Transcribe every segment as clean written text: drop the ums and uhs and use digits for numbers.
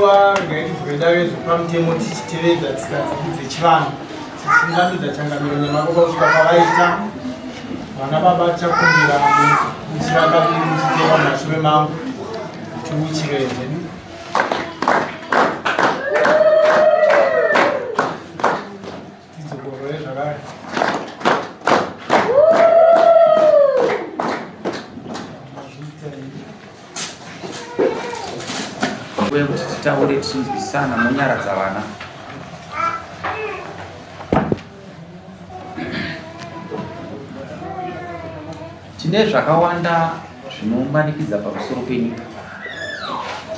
Nguva regai tidzoke dare zvepamutemo tichitevedza tsika dzedu dzechivanhu tichichingamidza changamiro nemababa kusvika pavaita. Vana baba tichakumbira muchirakaviri muchiteera mumashure mangu tiuchire zvedu. Tidzokorore zvakare. Nguva yekuti titaure tichinzwisana monyaradza vana. Tine zvakawanda zvinomanikidza pamusoro penyika.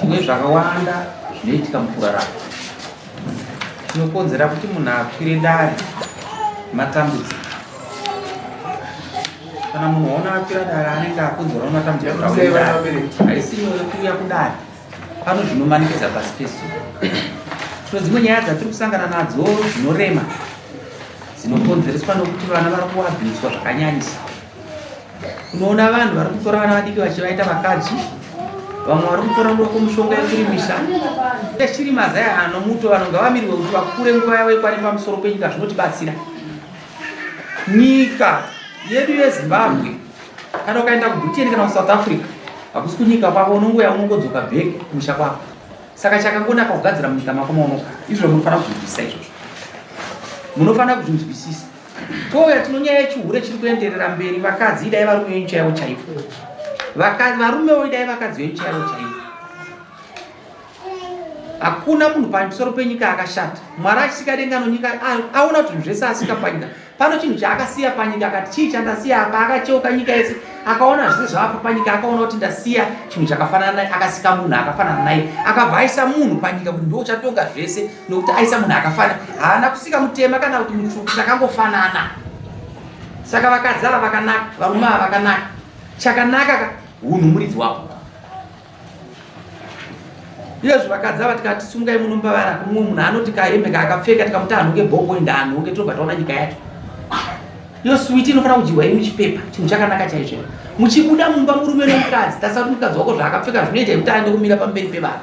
Tine zvakawanda zvinoitika mukurarama. Chinokonzera kuti munhu akwire dare matambudziko. Kana munhu waona akwira dare anenge akonzerwa nematambudziko kuti auye dare. Haisi nyore kuuya kudare. Pano zvinomanikidza pasi pezuva. Tino dzimwe nyaya dzatiri kusangana nadzo dzinorema dzinokonzereswa nokuti vana vari kuabhuswa zvakanyanyisa. Unoona vanhu vari kutora vana vadiki vachivaita vakadzi, vamwe vari kutora muroko mushonga yekurimisa. Chiri mazai anomuto vanhu ngavamirwe kuti vakure nguva yavo ikwane pamusoro penyika zvinotibatsira. Nyika yedu yeZimbabwe kana ukaenda kuBritain kana kuSouth Africa hakusi kunyika kwako unongouya unongodzoka back kumusha kwako. Saka chakangonaka kugadzira munyika mako maunogara. Izvo munofanira kuzvinzwisisa izvozvo. Munofanira kuzvinzwisisa. Touya tino nyaya yechihure chiri kuenderera mberi vakadzi idai varume venyu chaivo chaivo. Vakadzi varumewo idai vakadzi venyu chaivo chaivo. Hakuna munhu pamusoro penyika akashata. Mwari achisika denga nonyika aona kuti zvinhu zvese asika panyika. Pano chinhu chaakasiya panyika akati chii chandasiya apa akacheuka nyika yese akaona zvese zvavapo panyika akaona kuti ndasiya chinhu chakafanana naye akasika munhu akafanana naye akabva aisa munhu panyika kuti ndiwo uchatonga zvese nokuti aisa munhu akafanana haana kusika mutema kana kuti mutsvuku takangofanana saka vakadzi ava vakanaka varume ava vakanaka chakanaka ka hunhu muridzi wako iyezvo vakadzi ava tikati simukai munomba vana kumwe munhu anoti kahembe kaakapfeka tikamuti anhonge bhongo enda anhonge tobva taona nyika yacho iyo switi inofanira kudyiwa iri muchipepa chinhu chakanaka chaizvo muchibuda mumba murume nomukadzi tarisa kuti mukadzi wako zvaakapfeka zvinoita yekuti aende kumira pamberi pevanhu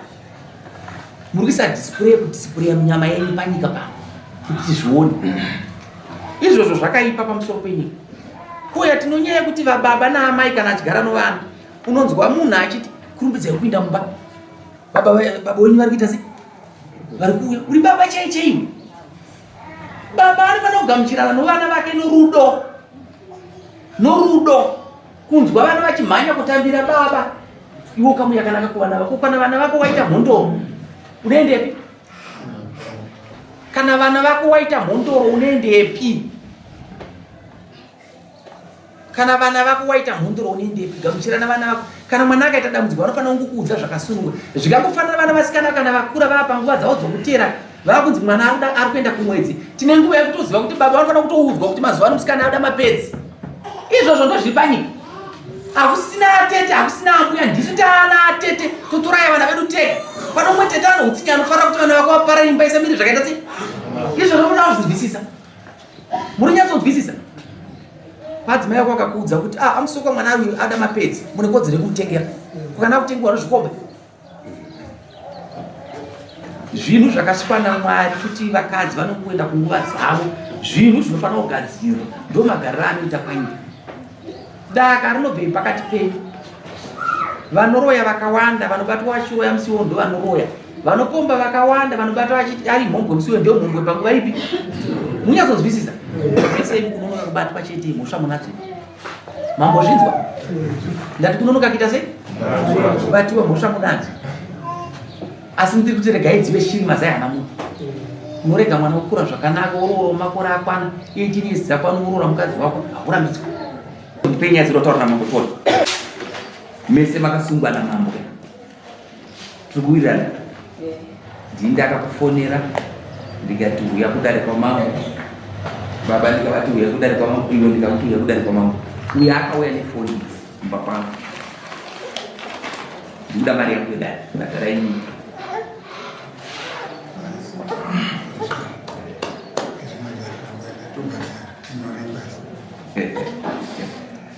muri kuisa display kudisplaya munyama yenyu panyika pano kuti tizvione izvozvo zvakaipa pamusoro penyika kuya tinonyaya yekuti vababa naamai kana achigara novana unonzwa munhu achiti kurumbidzai kupinda mumba baba baba wenyu vari kuita sei vari kuuya uri baba chai chaiwe baba anofanira kugamuchirana novana vake norudo norudo kunzwa vana vachimhanya kutambira baba iwe ukamuya kanaka kuvana vako kana vana vako waita mhondoro unoendepi kana vana vako waita mhondoro unoendepi kana vana vako waita mhondoro unoendepi gamuchirana vana vako kana mwana akaita dambudziko vanofanira kungokuudza zvakasununguka zvikangofanira vana vasikana kana vakura vava panguva dzavo dzokutera vava kunzi mwana arikuda ari kuenda kumwedzi tine nguva yekutoziva kuti baba vanofanira kutoudzwa kuti mazuva ano musikana anoda mapedzi izvozvo ndozviri panyika hakusina atete hakusina ambuya ndisu taana atete totoraya vana vedu tega pano umwe tete anoutsinye anofanira kuti vana vako vapara imba isamire zvakaita sei izvozvo munoda kuzvinzwisisa muri nyatsonzwisisa madzimai ako akakuudza kuti ah, amusokwa mwana uyu ada mapedzi mune kodzero yekumutengera kukana kutengewa nozvikomba zvinhu zvakasikwa namwari kuti vakadzi vanongoenda kunguva dzavo zvinhu zvinofanira kugadzirwa ndo magariro anoita panyika daka rinobvei pakati penyu vanoroya vakawanda vanobatwa vachiroya musi iwo ndo vanoroya vanopomba vakawanda vanobatwa vachiti ari mhombwe musi iwo ndio mhombwe panguva ipi munyatsonzwisisa mese imi kunonoka kubatwa chete mhosva munadzo mambozvinzwa ndati kunonoka kuita sei kubatiwa mhosva munadzo asi ndiri kuti regai dzive shiri mazai hana munhu unorega mwana wokura zvakanaka woroora makore akwana 18 years dzakwana woroora mukadzi wako haurambidzwa ndipe nyaya dzinotaura namambo tona mese makasungwa namambo tiri kuwirirana ndini ndakakufonera ndikati huya kudare kwamambo baba ndikavati huya kudare kwamambo iwe ndikakuti huya kudare kwamambo uyo akauya nefoni idzi kumba kwangu ndikuda mari yangu yedare bhadharai nyika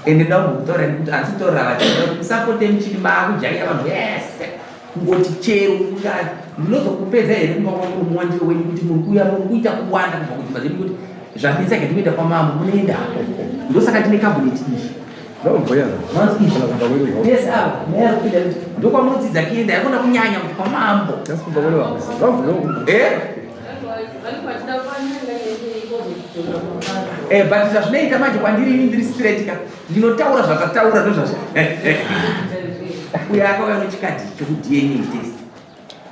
ende ndambokutorai nekuti hanzi kutaurira vachida kuti musapote muchiti maakujaira vanhu vese kungoti chero Ndinozokupedza here kumba kwangu muwandiro wenyu kuti muri kuuya muri kuita kuwanda kubva kudzimba dzedu kuti zvanditsa katinoenda kwamambo munoenda. Ndosaka tine cabinet iyi. Yes, ava ndokwamunodzidza kuenda yakona kunyanya kuti kwamambo. Eh? Eh, but zvazvinoita manje kwandiri ini ndiri straight ka ndinotaura zvatataura ndozvazvo uyo akauya nechikadhi chekudna test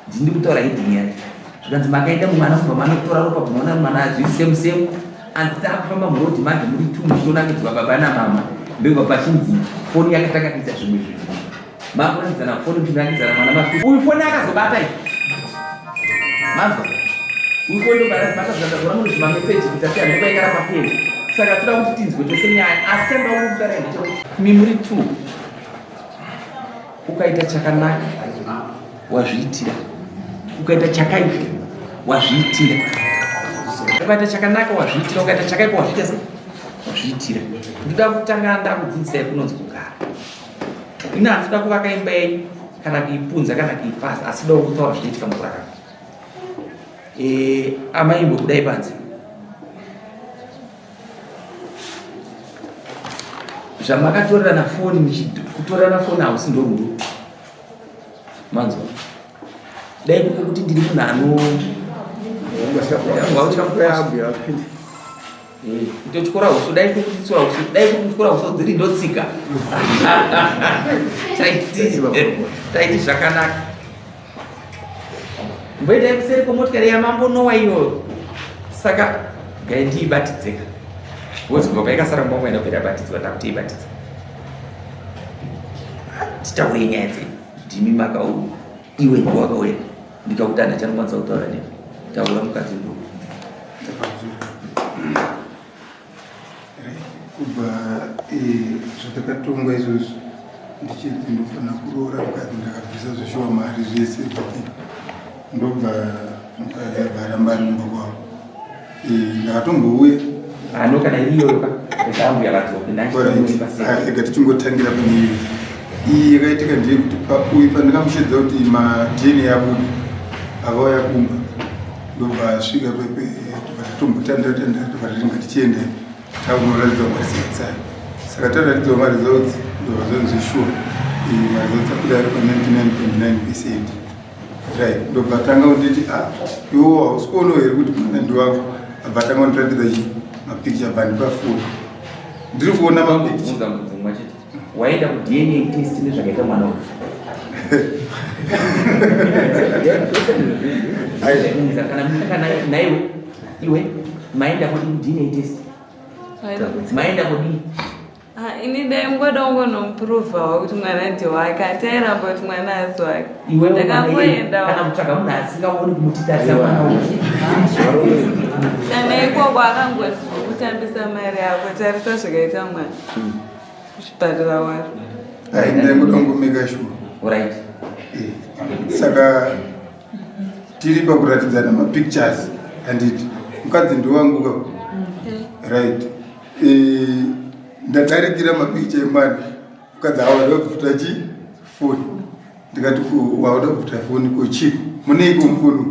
ndini kutaura heading yacho zvikanzi makaenda mumwana kubva manotora ropa kumaona mwana zviri same same anzi taakufamba murodhi manje muri two muchitonakidzwa baba namama ndobva pachinzi foni yakatanga kuita zvimwe zvinhu makunakidzana foni muchinakidzana mwana mafi uyu foni akazobata iyi manzwa uyu foni ndobva akazobata zvikatazora munhu zvimameseji kuita sei andikwaikara pafoni saka toda kuti tinzwe tose nyaya asi chandoda kukutarai ndechekuti mimuri two ukaita chakanaka wazviitira ukaita chakaipa wazviitira ukaita chakanaka wazviitira ukaita chakaipa wazviita se wazviitira ndoda kutanga ndakudzidzisai kunonzi kugara ini handitoda kuvaka imba yenyu kana kuipunza kana kuipasa asi doda kutaura zvinoitika mukurarama e, amai imbobudai panze Zvamakatorerana foni kutorerana foni hausi ndorudo manzwa dai kuri kuti ndiri munhu ano kutotyora huso dai kuri kutyora huso dai kuri kutyora huso dziri ndotsika taiti zvakanaka Mboendai kuseri kwemotikari yamambo Nowa iyoyo. Saka gai ndiibatidzeka. Because kubva paikasara kumba kwaenda kupera batidzwa ndakuti ibatidza. Titaure nyaya dzedu. Ndimi makau iwe ndiwe wakauya. Ndikakuti hana chanokwanisa kutaura newe. Taura mukadzi ndo. Kubva eh, zvatakatongwa izvozvo ndichiti ndofanira kuroora mukadzi ndakabvisa zveshuwa mari zvese everything ndobva mukadzi abva aramba ari mumba kwavo eh, ndakatombouya ano kana iri iyoyo ka rega ambuya vadzoke ndachirega tichingotangira pane iyo iyi yakaitika ndeyekuti uyu pandikamushedza kuti madna abuda avauya kumba ndobva asvika pepe tobva tatombotandira tandira tobva tati ngatichiendai takunoratidzwa maresults ayo saka taratidzwa maresults ndobva zvanzi sure maresults abuda ari pa 99.9 percent right ndobva tanga kunditi a ah, iwo hausi kuonawo here kuti mwana ndiwako abva tanga kundiratidza chi mapicture abva ndipa foni ndiri kuona mapicture Waenda ku DNA test nezvakaita mwana uyu. Aizvibvunza kana kana naiwe iwe maenda kudi ku DNA test. Maenda kudi. Ah, ini dai ngoda kungonomuprovawo kuti mwana ndewake atairamba kuti mwana asi wake. Iwe ndakangoenda kana kutsvaga munhu asingaoni kumutitarisa mwana uyu. Kana ikoko akangozi kutambisa mari yako tarisa zvakaita mwana. Kuchipatara wari. Ai ndaingoda kungomeka sure. Right. Eh, saka tiri pakuratidzana mapictures handiti mukadzi ndiwangu ka right eh, ndadarikira mapicture emwana mukadzi awada kubvuta chi foni ndikati wauda kubvuta foni ko chiko muneiko mufoni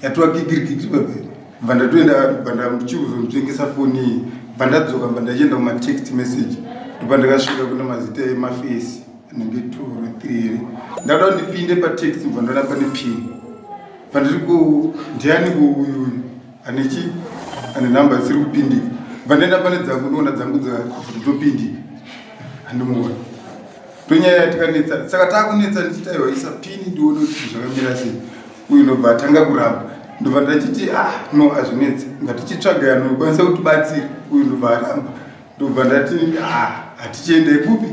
yatova kikirikikiri pepe bva ndatoenda bva ndachiuzonotengesa foni iyi bva ndadzoka bva ndachienda kumatext message ndobva ndakasvika kune mazita emafesi anenge two or three here ndauda kuti ndipinde patext bva ndaona pane pin bva ndiri ku ndiani uyu ane chi ane nhamba isiri kupindika bva ndaenda pane dzangu ndoona dzangu dzikutopindika handimuona Tonyaya yatikanetsa saka takunetsa ndichiti aiwa isa pini ndione kuti zvakamira sei uyu ndobva atanga kuramba ndobva ndachiti ah no azvinetsi ngatichitsvaga anokwanisa kutibatsira uyu ndobva aramba ndobva ndati ah hatichiendei kupi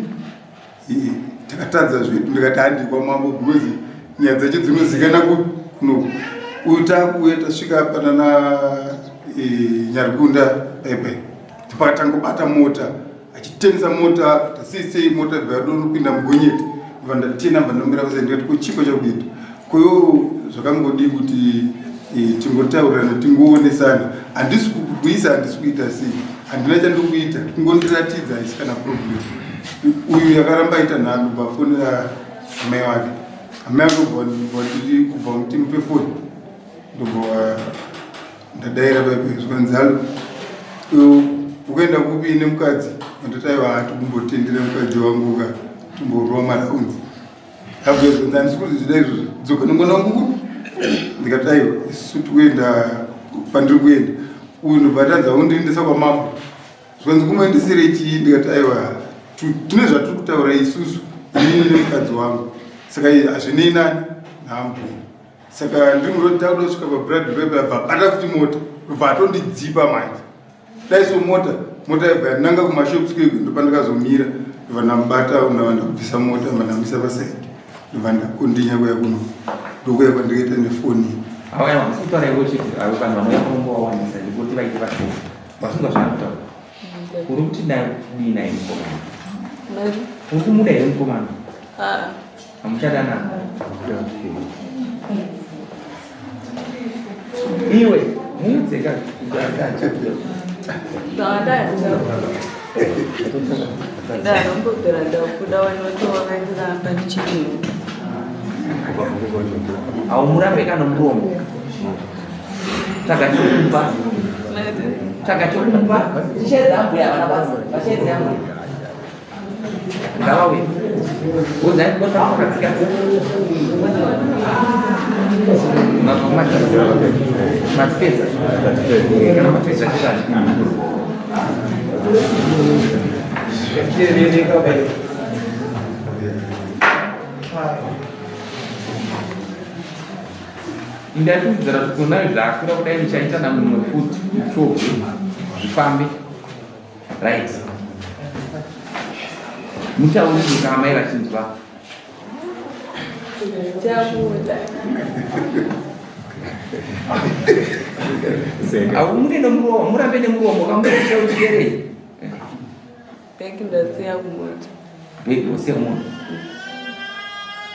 takatadza zvedu ndikati handi kwamambo because nyaya dzacho dzinozikana kupi kunoku uyu takuuya tasvika panana e, nyarikunda paipai tipakatangobata mota achitengesa mota kuita sei sei mota bva yadonopinda mugonyeti bva ndatena bva ndomira kuse ndikati ko chiko chakuita koyo zvakangodii kuti e, tingotaurirana tingoonesana handisi kukugwisa handisi kuita sei handina chandikuita kungondiratidza haisi kana problem uyu yakaramba aita nhando bva afonera amai wake. Amai angu ndiri kubva muti mupe foni ndobva ndadaira paipe zvikanzi halo ukuenda kupi nemukadzi ndoti aiwa hatimbotendera mukadzi wangu ka timborova maraunzi abva zvikanzi handisi kuzvida izvozvo dzoka nemwana wangu kupi ndikati aiwa isu tikuenda pandiri kuenda uyu ndobva tanzi aundiendesa kwamambo Zvanzi kumuendesere chii ndikati aiwa tine zvatiri kutaura isusu inini nemukadzi wangu saka hazvinei nani naambuya saka ndiri muroti takuda kusvika pabrad pepe abva abata futi mota ndobva atondidzipa manje dai so mota mota yabva yananga kumashops kwego ndopandakazomira ndobva ndamubata ndava ndakubvisa mota ndobva ndamisa pasaidi ndobva ndakondinya kuya kuno ndokuya kwandikaita nefoni Awaya, musitaura iwe chete, avo vanhu vanouya kunombowawanisa ndikuti vaite vashoma. Wasunga zvaanotaura. Uri kuti kudii naye mukomana? Uri kumuda here mukomana? Ah. Hamuchadanana. Iwe muudze ka Ndanombobvira ndakuda wanoti wakandiramba ndichidini. Haumurambe kana muromo. Tsvaga chokupa. Tsvaga chokupa. Tichaedza ambuya havana basa. Vachaedza ambuya. Ngavauye. Udzai kukosha kwakatsika tsika. Matipedza. Kana mapedza chitani. Ndaifungidzira kuti kunayo zvakura kudai muchaita namumwe futi muchobve zvifambe right mutaurire kana mai vachinzwa aumude nomuromo murambe nemuromo kamurecha uchikerei Bhegi ndasiya kumota. Bhegi wasiya kumota.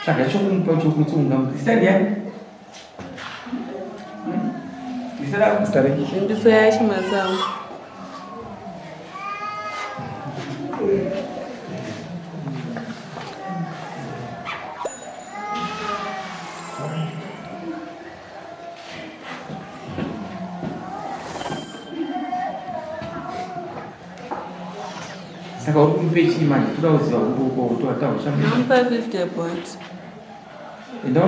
Tsvaga chokumupa chokuti ungamupa. Zita ndiyani? Zita rako? Zita renyu? Vimbiso yacho Masango. Saka uri kumupe chii manje? Toda kuziva kuti uko utoataura. Mupa 50 bond. Enda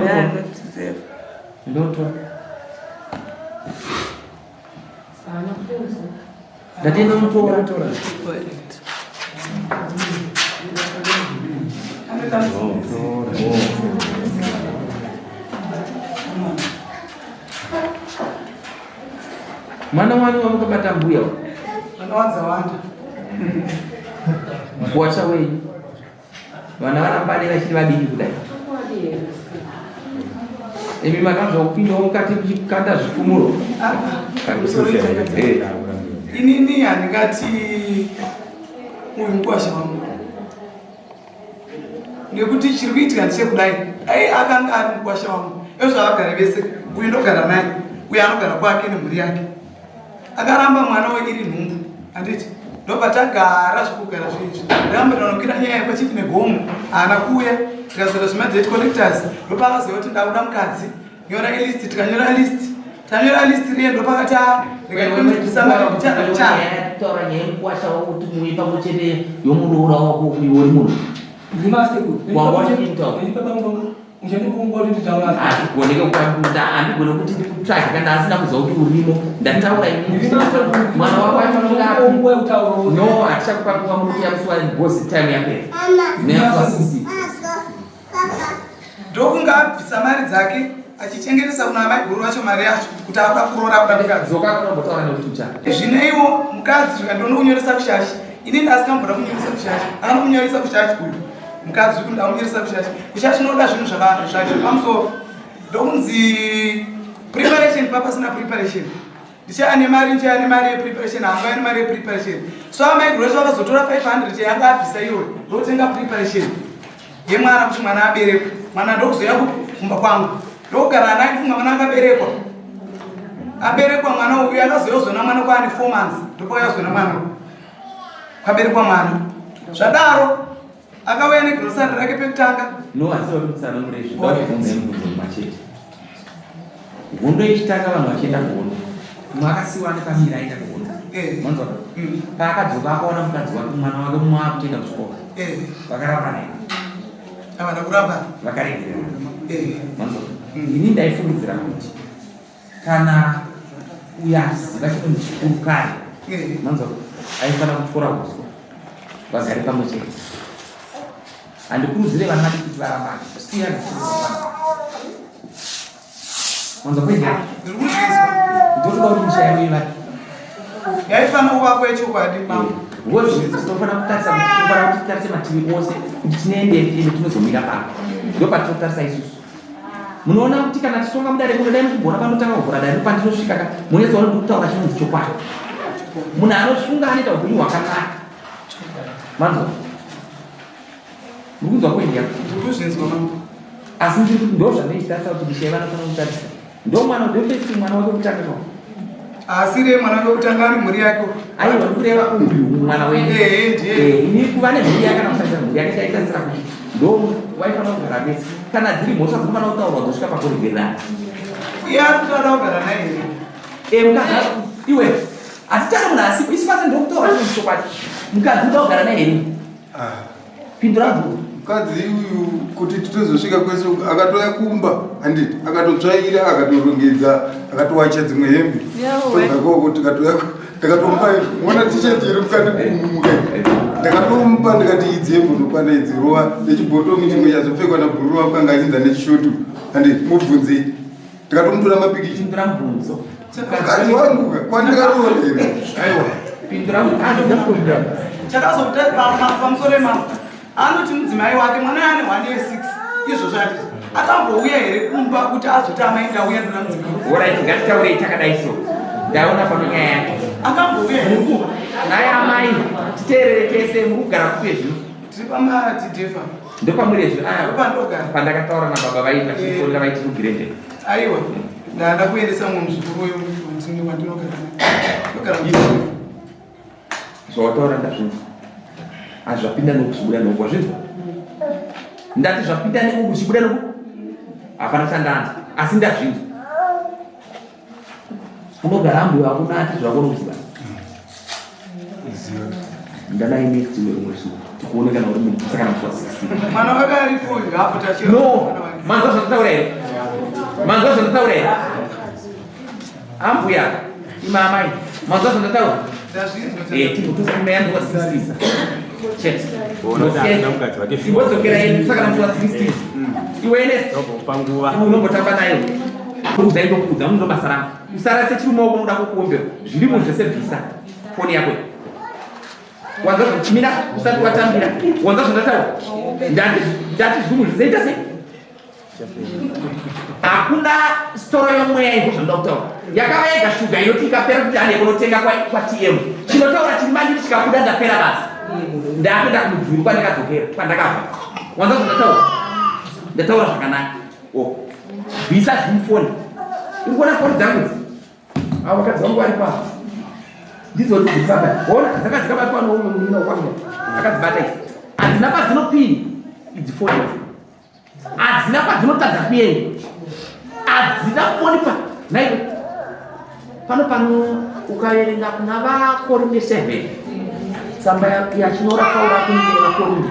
unotora. Ndati enda unotora. Mwana wani wamukabata mbuya Vana wadzawanda. Mukuwasha wenyu vana varambane vachiri vadiki kudai imi makanzwa kupindawo mukati muchikanda zvifumuro ah, inini handingati uyu mukuwasha wangu nekuti chiri kuitika ndechekudai dai akanga ari mukwasha wangu ezvavagare vese uyu ndogara naye uyu anogara kwake nemhuri yake akaramba mwana we iri nhumbu handiti ndobva tagara zvekugara zviizvi ndakamba ndanokwira nyaya yekwachief negomo haana kuuya tikazoita zvemadebt collectors ndopaakaziva kuti ndakuda mukadzi nyora ilist tikanyora list tanyora list riye ndopakati rikaisa mari kuchana kuchana taura nyaya yekukwasha wako kuti muuye pamwe chete yomuroora wako uyu uri munhu handigoneke kukwandunda handigone kuti ndikutsvage kana asina kuziva kuti urimo ndataura mwana wako afanira no hatichakupa nguva muruti yamusuwa because time yapera neyamusuwa ndokunga abvisa mari dzake achichengetesa kuna amaiguru vacho mari yacho kuti akuda kuroora kuda mukadzi zvineiwo mukadzi zvikandiona kunyoresa kushashi ini ndasingamboda kunyoresa kushashi akanokunyoresa kushashi uyu mukadzi uyu ndakunyoresa kushashi kushashi unoda zvinhu zvakapamusoro ndokunzi preparation papasina preparation ndichaya nemari ndichaya nemari yepreparation hanga nemari yepreparation so amaiguru vacho vakazotora 500 yanga abvisa iyoyo ndokutenga preparation yemwana kuti mwana aberekwe mwana ndokuzouya kumba kwangu ndokugara naye kufunga mwana akaberekwa aberekwa mwana uyu akazouya kuzona mwana kwaane four months ndopauya kuzona mwana kwaberekwa mwana zvadaro Akauya negrosari rake pekutanga. No, asi vari kutsanangura izvi ndakubvunza mubvunzo mumachete. Hondo ichitanga vanhu vachienda kuhondo. Mumwe akasiwa ane pamira aenda kuhondo. Eh. Manzwa? Paakadzoka akaona mukadzi wake mwana wake mumwe akutoenda kuchikoro. Eh. Vakaramba naye. Havana kuramba. Vakaregerera. Eh. Manzwa? Ini ndaifungidzira kuti kana uyo achiziva chinonzi chikuru kare. Eh. Manzwa? Aifanira kutyora huswa. Vagare pamwe chete. Handikurudzire vana vadiki kuti varambane. Siya zvisiri. Manzwa kwenda? Ndiri kuzvinzwa. Ndotoda kuti misha yavo ivake. Yaifanira kuvakwa yechokwadi mambo. Ngozi tinofanira kutarisa kuti tinofanira kuti titarise mativi ose kuti tinoendepi ende tinozomira pano. Ndopatinotarisa isusu. Munoona kuti kana tichitonga mudare muno dai mukugona panotanga kuvhura dare pandinosvika ka munetsaona kuti kutaura chinonzi chokwadi. Munhu anosunga anoita upenyu hwakanaka. Manzwa? Muri kunzwa kwenda? Ndiri kuzvinzwa mambo. Asi ndiri kuti ndozvandinochitarisa kuti misha yevanofanira kutarisa. Ndo mwana ndofesi mwana wake kutanga kwa. Asiri mwana wake kutanga ari mhuri yake. Aiwa ndikureva uyu mwana wenyu. Eh, ndiye. Eh, ini kuva nemhuri yake kana kusaita mhuri yake chaitarisira kuti ndo waifanira kugara vese. Kana dziri mhosva dzinofanira kutaurwa dzosvika pakuregererana. Iye ari kutoda kugara naye here? Eh, mukadzi iwe hatitari munhu asipo isu basa ndokutaura chinhu chokwadi. Mukadzi uda kugara naye here? Ah. Pindura mubvunzo. Mukadzi uyu kuti titozosvika kwese uku, akatouya kumba handiti akatotsvaira akatorongedza akatowacha dzimwe hembe Yawe. tobva ikoko tikatouya ndakatomupa mona tisheti iri mukati mumuka ndakatomupa ndikati idzi hembe unokwana idzi rova nechibhotomi chimwe chazopfekwa nabhururu wako anga achinza nechishotu handiti mubvunzei ndikatomutora mapikicha Pindura mubvunzo. mukadzi wangu kwandikaroora here Aiwa. Pindura mubvunzo. Chakazokuta pamusoro emambo. Anoti mudzimai wake mwana ane 1 year 6 izvozvo ati akambouya here kumba kuti azoti amai ndauya ndoda mudzimai. Alright, ngatitaurei takadai so. Ndaona pano nyaya yake. Akambouya here kumba? Naye amai, titeerere tese muri kugara kupi zvino? Tiri pamatidhefa. Ndopamuri zvino. Ah, Ndopandogara. pandakataura nababa vaiti vachifonera vaiti kugirende. Aiwa. Ndanda kuendesa mumwe muzukuru uyu wandinogara naye. Ndogara mudhidhefa. Zvawataura ndazvinzwa. Asi zvapinda noku zvibuda noku wazvinzwa? Ndati zvapinda noku zvibuda noku. Hapana chandanzwa, asi ndazvinzwa. Unogara ambuya wako nati zvako unoziva. Ndadai next week rimwe zuva tikuone kana uri munhu kana musi wa 16. Mwana wake aripo uyu hapo tachira. No, manzwa zvandataura here? Manzwa zvandataura here? Ambuya, ima amai, manzwa zvandataura? Ndazvinzwa. Eh, timbotosa kuma yangu wa 16. Chete. Unoda hakuna mukadzi wake shuwa. Imbodzokera yedu saka musi wa 16. Iwe Ernest, Ndopa nguva. iwe unombotamba nayo. Kuudza ndokuudza unondo basa rangu. Usarase chiri mumaoko unoda kukuombera. Zvirimo zvese bvisa foni yako. Wanzwa zvachimira usati watambira. Wanzwa zvandataura? Ndati ndati zvirimo zvese ita sei? Hakuna sitoro yomweya izvo zvanoda kutaura. Yakava yega shuga inoti ikapera kuti ane kunotenga kwa TM. Chinotaura chiri mandiri chikabuda ndapera basa. Ndakuenda kumudhuri kwandakadzokera kwandakabva. Wanzwa zvandataura? Ndataura zvakanaka. Oh. Bvisa zviri mufoni. Uri kuona foni dzangu idzi? Avo vakadzi vangu vari papa. Ndidzo dziri papa. Ona dzanga dzakabatwa noumwe munin'ina wekwangu. Akadzibata idzi. Hadzina padzinopinda idzi foni idzi. Hadzina kwadzinotadza kuenda. Hadzina foni pa. Naiwe. Pano pano ukaverenga kuna vaKorinde 7 tsamba yachinyora Pauro akunyora vaKorinde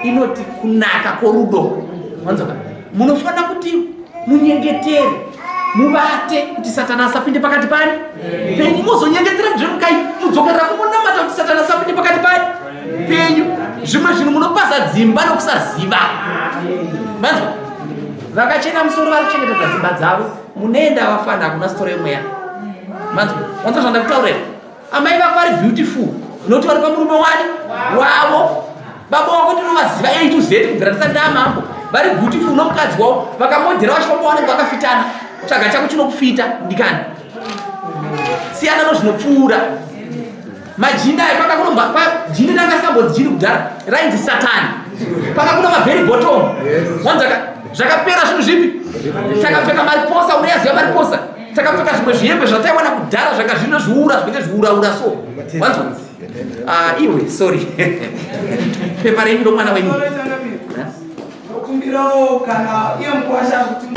inoti kunaka kworudo. Wanzwa? Munofanira kuti munyengetere muvate kuti Satani asapinde pakati pani penyu, mozonyengetera zvemukai mudzokerera kumunamata kuti Satani asapinde pakati pani penyu. Zvimwe zvinhu munopaza dzimba nokusaziva. Manzwa? Vakachena musoro vari kuchengetedza dzimba dzavo. Munoenda vafana hakuna sitoro yemweya. Manzwa? Wanzwa zvandakutaurira? Amai vako vari beautiful nokuti vari pamurume wani wavo. Baba wako ndinovaziva A to Z kubvira ndisati ndaamambo. Vari beautiful nomukadzi wavo. Vakamodhera vachifamba vanenge vakafitana. Tsvaga chako chinokufita ndikani. Siyana nozvinopfuura. Majinda ayo paka kuno jini ranga risingambonzi jini kudhara rainzi Satani. Paka kuno mabheri bottom. Wanzaka zvakapera zvinhu zvipi? Takapfeka mariposa, unoyaziva mariposa. Takapfeka zvimwe zvihembe zvataiwana kudhara zvanga zvino zviura zvinenge zviuraura so. Wanzwa? Ah, iwe sorry pepa renyu romwana wenyu. Ndokumbirawo kana iye mukwasha kuti.